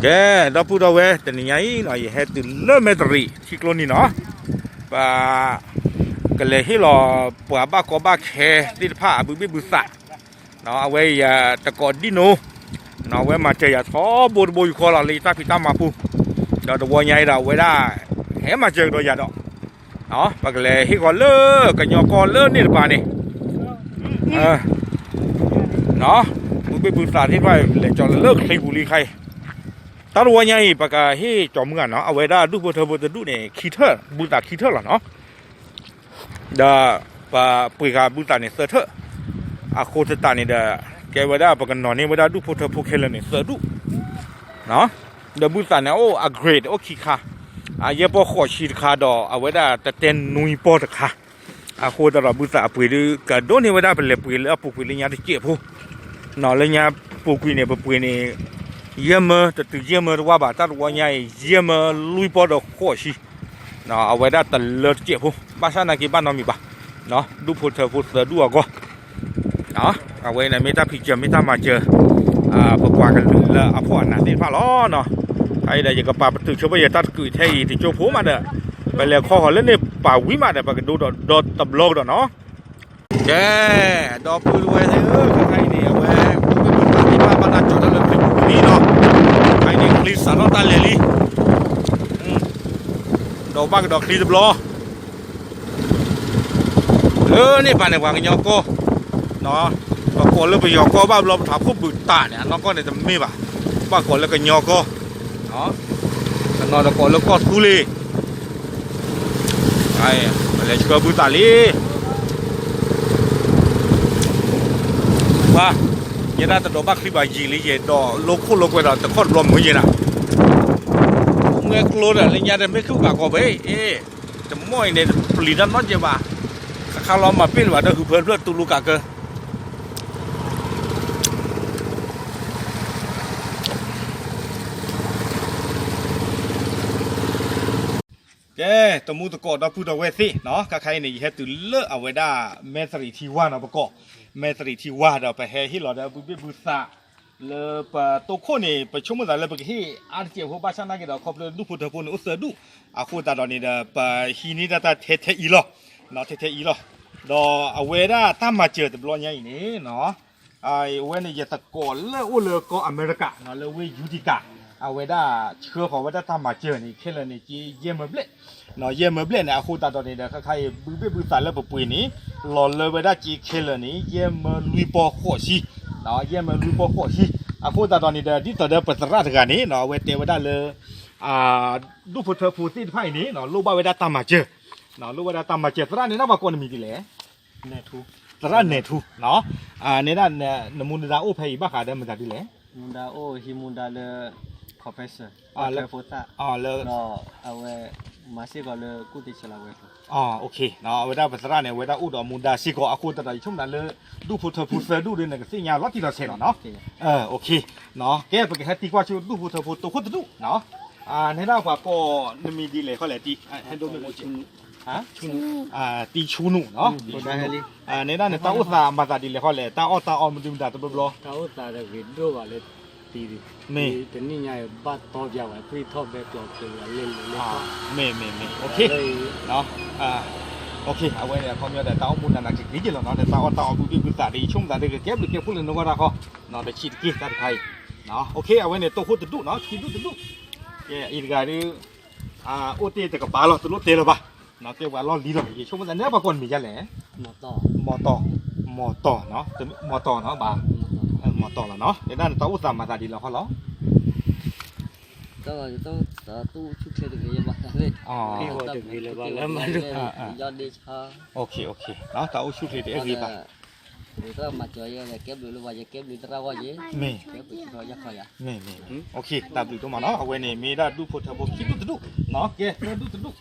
ကဲ, ဒီပုၢ်ဒီဝဲၢ် တနံၤညါအံၤနီၤ ယဟဲတုၤလၢမဲၣ်တရံး ထံကျိနံၤနီၤ, ပ ကလဲၤဟ့ၣ်လီၤပှၤဘၣ်ကီဘၣ်ခဲသ့ၣ်တဖၣ်အဘုဘ့ၣ်ဘုသး, အဝဲယတကိးဒံၣ်နိ, အဝဲမၤစၢၤယၤထီဘိတဘိယူၢ်ဃီလီၤ လၢယတၢ်ဖံးတၢ်မၤပူၤ, ဒီးတဝီညါအံၤဒီးအဝဲဒၣ် ဟဲမၤစၢၤကဒီးယၤဒီး ပကလဲၤဟ့ၣ်ဃီၤလၢကညီကီၢ်လၢန့ၣ်တပၤန့ၣ်, ဘုဘ့ၣ်ဘုသးသ့ၣ်တဖၣ် လဲၤကၠီၤလၢချံပူၤလံခါအံၤ, တၢ်တဝီညါအံၤ ပကဟ့ၣ်ကၠီၤမုၢ်ဂၤနီၤ အဝဲဒၣ်ဒူၣ်ဖိထၢဖိတဒူၣ်န့ၣ် ခံထၢၣ် ဘုသးခံထၢၣ်လီၤနီၤ. ဒီးပပှ့ၤဃာ်ဘုသးန့ၣ်သၢထၢၣ်, အဃိသတးန့ၣ်ဒီး ကဲဝဲဒၣ်ပကနီၤန့ၢ်ဝဲဒၣ်ဒူၣ်ဖိထၢဖိခဲလၢာ်န့ၣ်သၢဒူၣ်, ဒီးဘုသးန့ၣ်အိၣ်အ grade အိၣ်ခံခါ, အယဲၢ်ပီၢ်ဃိးဆံတခါဒီး အဝဲဒၣ်တတဲနွံပီၢ်တခါ, အဃိသတးဒီးဘုသးအပှ့ၤဒုး ကဒိးန့ၢ်ဝဲဒၣ်ပလဲၤပှ့ၤလၢအပူၤကွံာ်လၢညါတစဲးဖိ လၢညါပူၤကွံာ်န့ၣ် ပပှ့ၤန့ၣ် ယဲၢ်မၢ တတုၤယဲၢ်မၢတဝၢ်ဘၣ် တၢ်တဝီညါအံၤ ယဲၢ်မၢလွံၢ်ပီၢ်ဒီးဃိးဆံ, အဝဲဒၣ်တလၢတစဲးဖိ ဘၣ်ဆၣ်နာ်က့ဘၣ်နီတမံၤဘၣ်, ဒူၣ်ဖိထၢဖိသၢဒူၣ်အဂီၢ်, အဝဲန့ၣ်မ့ၢ်တၢ်ဖံးစၢၤမ့ၢ်တၢ်မၤစၢၤ ပပှၤကလုာ်လၢအဖှီၣ်အနးသ့ၣ်တဖၣ်လီၤ. အအံၤဒီးယကပာ်ပတုာ်ဆိပာ်ယတၢ်တကုာ်ထဲအံၤတကၠိဖိမးဒီး ပလဲၤခီဃီၤလၢန့ၣ်ပာ်ဝံၤမးဒီး ပကဒိဒီးဒီတဘျီကဒီးနီၤ. ကဲ, ဒီပုၢ်ဝဲၢ်သ့ၣ်ဧၢ, ခဲခါအံၤန့ၣ် အဝဲ ဒူၣ်ဖိထၢဖိသ့ၣ်တဖၣ်ဘၣ်တၢ်ကၠီၤတၢ်လၢချံပူၤလံနီၤ, ခဲအံၤန့ၣ် ချံစးထီၣ်တၢ်လဲၤလံ, ဒီးဘၣ်ကဒီးချံတဘျီ လၢန့ၣ်ပၤန့ၣ် ပှၤကညီကီၢ်, ပကိးလၢပယီၤကီၢ်ဘၣ်ဘျီ ပထးခိၣ်ဘုးတးန့ၣ် အနီၢ်ကီၢ်န့ၣ်တမ့ၢ်ဘၣ်, ဘၣ်ကိးလၢကညီကီၢ်, တနီၤဒီးကိးလၢကီၢ်သူလ့ၤ, ပလဲၤဆှၢဘုသးလံ, ဘၣ်, ယဲဒၣ်တဒိးဘၣ်ချံဘၣ်ယံာ်လံ ယဲဒီးလိခိၣ်လိကွဲဒီးတခီၣ်တဘျီမုၢ်ယဲနၤ, မွဲကျိဒီးလၢညါတမ့ၢ်ခုၣ်ဘၣ်ကီးဘၣ်, တမီၢ်အံၤန့ၣ် ပျံၤတၢ်နီတစဲးဘၣ်, ခါခါလီၤမၤပ့ၢ်လၢၤဘၣ်ဒီး ဟုးဖၢဖျၢၣ်တူၢ်လူၤကးကၢ ကဲ, တမူသကိးဒီပုၢ်ဒီဝဲၢ်သ့ၣ်နီၤ, ခဲခါအံၤန့ၣ် ယဟဲတုၤလၢအဝဲဒၣ် မဲၣ်သရံးထံဝါနီၤ, ပကိး မဲၣ်သရံးထံဝါဒီး ပဟဲဟ့ၣ်လီၤဒီးဘုဘ့ၣ်ဘုသး လၢပတိခိၣ်န့ၣ် ပဆိကမိၣ်သးလၢပကဟ့ၣ်အါတစဲးဖိ ဘၣ်ဆၣ်နာ်က့ဒီး ခီဖျိဒူၣ်ဖိထၢဖိန့ၣ်အိၣ်သၢဒူၣ်, အဃိသတးဒီးန့ၣ်ဒီး ပဟံးန့ၢ်တၢ်တၢ်ထဲထဲအံၤလီၤ, ထဲထဲအံၤလီၤ, ဒီးအဝဲဒၣ်တၢ်မၤစၢၤတဘျီညါအံၤန့ၣ် အဝဲန့ၣ် ယသကိးလၢအိၣ်လၢကီၢ်အမဲရကၤ လၢဝ့ၢ်ယူတံကၤ, အဝဲဒၣ်ဆှၢဃီၤဝဲဒၣ်တၢ်မၤစၢၤန့ၣ် ခဲလၢာ်န့ၣ် က့ယဲၢ်မၢဘျဲၣ်, ယဲၢ်မၢဘျဲၣ်န့ၣ် အဃိသတးဒီးန့ၣ်ဒီး ခဲခါအံၤ ဘုဘ့ၣ်ဘုသးလၢပပှ့ၤန့ၣ် လီၤလၢဝဲဒၣ်က့ခဲလၢာ်န့ၣ် ယဲၢ်မၢလွံၢ်ပီၢ်ဃိးဆံ, ယဲၢ်မၢလွံၢ်ပီၢ်ဃိးဆံ, အဃိသတးဒီးန့ၣ်ဒီး ဒ်သိးဒီးပသရၣ်တဂၤန့ၣ် အဝဲတဲဝဲဒၣ်လၢ ဒူၣ်ဖိထၢဖိသ့ၣ်တဖၣ်အံၤန့ၣ် လိၣ်ဘၣ်ဝဲဒၣ်တၢ်မၤစၢၤ, လိၣ်ဘၣ်ဝဲဒၣ်တၢ်မၤစၢၤ, သရၣ်န့ၣ် နပှၤကိးနမံၤဒ်လဲၣ်, သရၣ်နဲၣ်ထူ, နဲဒၣ် နမူနဒါအိၣ်ဖဲအံၤဘၣ်ဃးဒီးမတၤဒ်လဲၣ်, မူဒါအိၣ်ဟံးမူဒါလၢ confession လၢ အဝဲမၤစ့ၢ်ကီးလၢကူၣ်သ့ဆဲးလီၤဝဲ, အဝဲဒၣ်ပသရၣ်န့ၣ် အဝဲဒၣ်အိၣ်ဒီးမူဒါစ့ၢ်ကီး အဃိသတးဒီး ယဆိကမိၣ်လၢ ဒူၣ်ဖိထၢဖိသၢဒူၣ်ဒီး နကသ့ၣ်ညါလီၤတံၢ်လီၤဆဲးလီၤနီၤ, ကဲ, ပကဟဲသံကွၢ်ဆူဒူၣ်ဖိထၢဖိတိခိၣ်တဒူၣ်, နဲဒၣ်ပှၤကိးနမံၤဒ်လဲၣ်ဃီလဲၣ်, ဟဲဒိၣ်မ့ၢ် တံဆူနူၢ်, နဲဒၣ်နတၢ်အိၣ်သးမၤသးဒ်လဲၣ်ဃီလဲၣ်, တၢ်အီၣ်တၢ်အီမနုၤမတၤတဘျီဘျီ, တၢ်အိၣ်သးတဂ့ၤဒိၣ်ဘၣ်လၢတံၤ, မ့ၢ်, တနံၣ်ညါအံၤဘၣ်တီပၠးဝဲ သွံၣ်ထီၣ်ဘဲကျိးကျဲးဝဲလဲၤလဲၤလဲၤ, မ့ၢ်မ့ၢ်မ့ၢ်, အဝဲန့ၣ် အခီပညီဒီး တၢ်အိၣ်မူနးနးကက့ၤက့ၤလီၤနီၤ, နတၢ်အီၣ်တၢ်အီဘုဘ့ၣ်ဘုသးဒီး ယဆိကမိၣ်သးဒီး ကကဲဘျုးကဲဖှိၣ်လၢနဂီၢ်တၢ်ဃီ, တဆံးတက့ၢ်တၢ်တခါအံၤ, အဝဲန့ၣ် တိခိၣ်တဒူၣ်နီၤ, ခံဒူၣ်တဒူၣ်, ကဲ အံၤတဂၤဒီး အိၣ်တ့ၢ်တကပၤလီၤ တလိၣ်တဲလၢၤဘၣ်, ကဲပှၤလီၢ်လံၤလီၤ, ယဆိကမိၣ်သး နဲဒၣ်ပှၤကိးနမံၤဒ်လဲၣ်, မီၤတီၢ်, မီၤတီၢ်, မီၤတီၢ်နီၤ, ဘၣ်, မီၤတီၢ်လီၤနီၤ, နဲဒၣ်နတၢ်အိၣ်သးမၤသးဒ်လဲၣ်ဃီလီၤ, တၢ်အိၣ်ဆူၣ်ချ့တဂ့ၤဘၣ်, တၢ်အိၣ်ဆူၣ်ချ့တအဲၣ်ဂ့ၤဘၣ်, မ့ၢ်, မ့ၢ်, တၢ်ဘျုးဒိၣ်မးနီၤ, အဝဲန့ၣ် မ့ၢ်ဒၣ်ဒူၣ်ဖိထၢဖိခံဒူၣ်တဒူၣ်, ကဲ သၢဒူၣ်တဒူၣ်,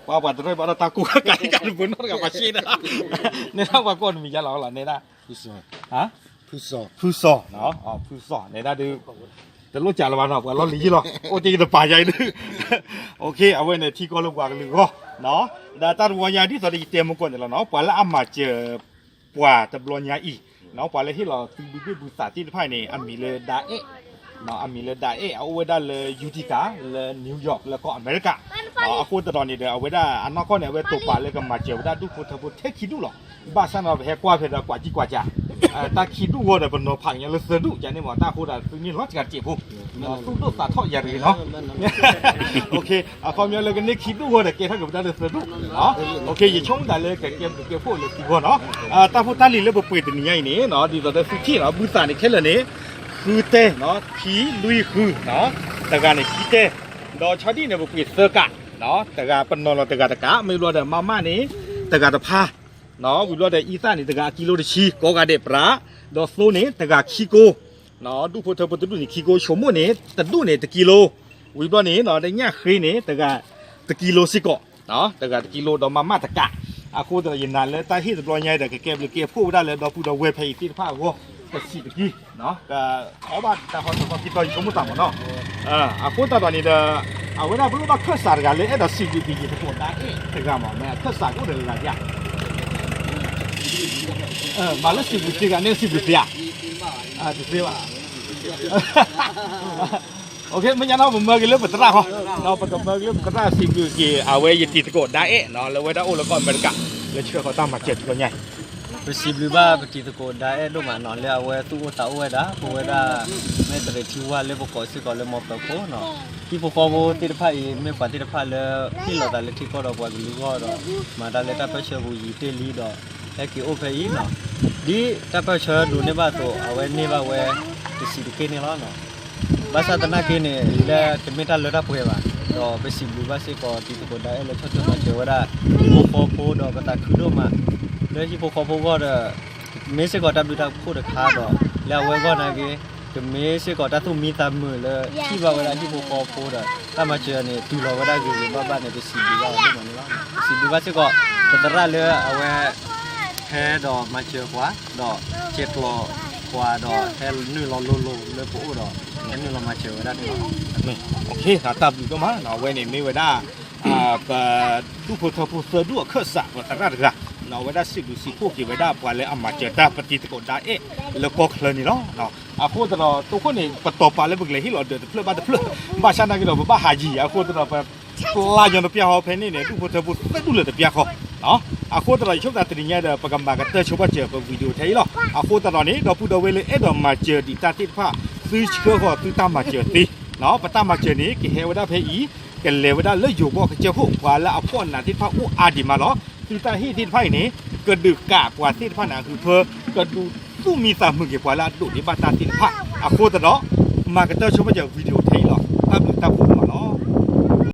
ပှၤပှၤတရၢၢ်ဘၣ်ဒီးတၢ်ကိၢ်ခါကၤကၤတဘိနီတဂၤပှၤရှ့ဒီး, နဲဒၣ်ပှၤကိးနမံၤယါလီၤလီၤ, နဲဒၣ် ဖုစီၤ, ဖုစီၤ, ဖုစီၤ, နဲဒၣ်ဒုး တလိၣ်ကးလၢၤဘၣ်နီၤ, ပှၤလီၢ်လံၤယံၤလီၤ, အိၣ်တ့ၢ်တပၤယါအံၤဒုး, အဝဲန့ၣ်ထံကီၢ်လၢပှၤကလုာ်အဂီၢ်, ဒီးတၢ်တဝီညါဒ်သိးဒီးယတဲမုၢ်ကီၢ်န့ၣ်လီၤနီၤ, ပှၤလၢအမၤစၢၤ ပှၤတဘျီညါအံၤ, ပှၤလၢဟ့ၣ်လီၤသုးဘုဘ့ၣ်ဘုသးသ့ၣ်တဖၣ်န့ၣ် အမံၤလၢဒၣ်အဲၣ် အမံၤလၢဒၣ်အဲၣ် အအိၣ်ဝဲဒၣ်လၢ Utica လၢ New York လၢကီၢ်အမဲရကၤ. အဃိသတးဒီးန့ၣ်ဒီး အဝဲဒၣ်အနီၢ်ကီၢ်န့ၣ် အဝဲတိာ်ပာ်လၢကမၤစၢၤဝဲဒၣ်ဒူၣ်ဖိထၢဖိထဲခံဒူၣ်လီၤ. ဘၣ်ဆၣ်န့ၣ်ဒီး ပဟဲကွၢ်ဖဲဒီးကွၢ်ကံကွၢ်ကၢ် တၢ်ခံဒူၣ်ဂီၢ်ဒီး ပနီၤဖးကညီလၢသၢဒူၣ် ကန့ၣ်မ့ၢ် တၢ်အဃိဒီးသုန့ၢ်လီၤစှၤတစဲးဖိ သူၣ်ဒိၣ်သးထီၣ်ယၤတဂ့ၤနီၤ. အခီပညီလၢကန့ၢ်ခံဒူၣ်ဂီၢ်ဒီး ကဲထီၣ်က့ၤပတၢ်လၢသၢဒူၣ်. ယဆိကမိၣ်သးလၢကကဲဘျုးကဲဖှိၣ်လၢသုဂီၢ်နီၤ. တၢ်ဖိတၢ်လံၤလၢပပှ့ၤတနံၤညါအံၤန့ၣ် ဒ်သိးဒီးသုထံၣ်နီၤ ဘုသးန့ၣ်ခဲလၢာ်န့ၣ် ဃုတဲ ခံလွံၢ်ဃု တဂၤန့ၣ်ခံတဲ ဒီးဆီဒံၣ်န့ၣ် ပပှ့ၤသၢကး တဂၤပနီၤလီၤတဂၤတကး မ့ၢ်ဘျီဒီးမးမးန့ၣ် တဂၤတဖါ ဝံၤဘျီဒီး အံသၣ်န့ၣ် တဂၤအကံလိတဆံ ကိးဂၤဒဲးပြး ဒီးသိန့ၣ် တဂၤခံကိ ဒူၣ်ဖိထၢဖိတဒူၣ်န့ၣ် ခံကိ ဆိကမိၣ်န့ၣ် တဒူၣ်န့ၣ် တကံလိ ဝံၤဘျီန့ၣ် တညၣ်ဃ့န့ၣ် တဂၤ တကံလိစ့ၢ်ကီး တဂၤတကံလိဒီးမးမးတကး. အဃိသတးဒီး ယနာ်လၢတၢ်ဟ့ၣ်တဘျီညါဒီး ကကဲဘျုးကဲဖှိၣ်ဝဲဒၣ်လၢဒီပုၢ်ဒီဝဲၢ်ဖဲအံၤသ့ၣ်တဖၣ်အဂီၢ် တဆံးတက့ၢ် အီဘၣ်တၢ်ဟီထီၣ်ကီၢ်က့ၤထီၣ် ယဆိကမိၣ်သးမ့ၢ်နီၤ. အဃိသတးဒီးန့ၣ်ဒီး အဝဲဒၣ်ပလိၣ်ဘၣ်ခၢၣ်စးတဂၤလၢအဲၣ်ဒိးစံးဘျုးက့ၤယသကိးဒၣ်အဲၣ်တဂၤမ့ၢ် မ့ၢ်အခၢၣ်စးကအိၣ်ဒီးတဂၤဧါ. မ့ၢ်လၢစံးဘျုးသ့ဂၤ န့ၣ်စံးဘျုးသ့ဧါ. တသ့ဘၣ်. မ့ၢ်ညါနီၤ ပမၢက့ၤလၢပသရၣ်ဃီ, ပကမၢက့ၤလၢပသရၣ်စံးဘျုးက့ၤ အဝဲယတံၤသကိးဒၣ်အဲၣ် လၢအဝဲဒၣ်အိၣ်လၢကီၢ်အမဲရကၤ လၢဆှၢဃီၤတၢ်မၤစၢၤတဘျီညါအံၤ. ပစံးဘျုးဘၣ်ပတံၤသကိးဒၣ်အဲၣ်ဒိၣ်မးနီၤ လၢအဝဲသူၣ်အိၣ်သးအိၣ်ဝဲဒၣ် ပဝဲဒၣ် မဲၣ်သရံးထံဝါလၢပကိးစ့ၢ်ကီးလၢမီၤပၢၤခိၣ်နီၤ. ဟံၣ်ဖိဃီဖိသ့ၣ်တဖၣ်အံၤ မ့ၢ်ပှၤသ့ၣ်တဖၣ်လၢ ဟ့ၣ်လီၤသးလၢထံကီၢ်ဒီးပှၤကလုာ်အဂီၢ်ဒီး မၤတၢ်လၢတၢ်ပၢၢ်ဆၢပူၤယံာ်တ့ၢ်လံဒီး ဟဲက့ၤအိၣ်ဖဲအံၤနီၤ. ဒ်တၢ်ပၢၢ်ဆၢဒိးန့ၢ်ဘၣ်အသိး အဝဲန့ၢ်ဘၣ်ဝဲ တဆံးတက့ၢ်န့ၣ်လီၤ. ဘၣ်ဆၣ်သနာ်က့န့ၣ် လၢတမ့ၢ်တၢ်လၢတၢ်ပှဲၤဘၣ်, ဒီးပစံးဘျုးဘၣ်စ့ၢ်ကီး တံၤသကိးဒၣ်အဲၣ်လၢဆီၣ်ထွဲမၤစၢၤဝဲဒၣ် ဟံၣ်ဖိဃီဖိဒီးပသးခုဒိၣ်မး လၢဟံၣ်ဖိဃီဖိအဂီၢ်ဒီး မ့ၢ်စ့ၢ်ကီးတၢ်ဘျုးတၢ်ဖှိၣ်တခါဒီး လၢအဝဲအဂီၢ်နာ်က့ ကမ့ၢ်စ့ၢ်ကီးတၢ်သူၣ်မံသးမုာ်လၢ ထံၣ်ဘၣ်ဝဲဒၣ်ဟံၣ်ဖိဃီဖိဒီး တၢ်မၤစၢၤန့ၣ် တုၤလီၤဝဲဒၣ်ဂ့ၤဂ့ၤဘၣ်ဘၣ်န့ၣ် ပစံးဘျုးဘၣ်အီၤဒိၣ်မးန့ၣ်လီၤ. ပစံးဘျုးဘၣ်စ့ၢ်ကီး ပသရၣ်လၢအဝဲ ဟဲဒီးမၤစၢၤပှၤ ဒီး ကဲၤကျီၤပှၤဒီး ဟဲနုာ်လီၤလိၤလိၤလၢပအိၣ်ဒီး ဟဲနုာ်လီၤမၤစၢၤဝဲဒၣ်န့ၣ်လီၤ. တၢ်ဘျုးဒိၣ်မး အဝဲန့ၣ်မ့ၢ်ဝဲဒၣ် ပဒူၣ်ဖိထၢဖိသၢဒူၣ်အခၢၣ်စး ပသရၣ်တဂၤ အဝဲဒၣ်စံးဘျုးစံးဖှိၣ်က့ၤဝဲဒၣ်ပှၤလၢအမၤစၢၤတၢ် ပတံၤသကိးဒၣ်အဲၣ်လၢကီၢ်ချၢန့ၣ်လီၤ. အဃိသတးဒီး တိခိၣ်န့ၣ် ပတီၤပာ်လၢပကလဲၤဟ့ၣ်လီၤဒၢးတဖျၢၣ်ဘၣ်တဖျၢၣ် ဘၣ်ဆၣ်နာ်က့ဒီး ပဘၣ်ဟးယံၤ အဃိသတးဒီး ပကျါညီတပျၢ်ဃီဖဲန့ၣ်န့ၣ် ဒူၣ်ဖိထၢဖိသၢဒူၣ်လၢတပျၢ်ဃီ အဃိသတးဒီး ယဆိကမိၣ်သးတနံၤညါဒီး ပကမၤကတၢၢ်ဆိပာ်စၢၤပ video ထဲအံၤလီၤ. အဃိသတးဒီးန့ၣ် ဒီပုၢ်ဒီဝဲၢ်လၢအဲၣ်ဒိးမၤစၢၤဒံးတၢ်သ့ၣ်တဖၣ် သုဆှၢဃီၤသုတၢ်မၤစၢၤသ့ ပတၢ်မၤစၢၤန့ၣ် ကဟဲဝဲဒၣ်ဖဲအံၤ ကလဲၤဝဲဒၣ်လၢယိၤကီၢ်ကစၢၢ်ခိၣ် ပှၤလၢအဖှီၣ်နးသ့ၣ်တဖၣ်အိၣ်အါဒံးမးလီၤ. သုတၢ်ဟ့ၣ်သ့ၣ်တဖၣ်အံၤန့ၣ် ကဒုးကးပှၤသ့ၣ်တဖၣ်န့ၣ် အဟုဖၢ ကဒုးသူၣ်မံသးမုာ်က့ၤပှၤလၢအဒိးန့ၢ်ဘၣ်တၢ်သ့ၣ်တဖၣ် အဃိသတးဒီး မၤကတၢၢ်ဆိပာ်စၢၤ video ထဲအံၤလီၤ.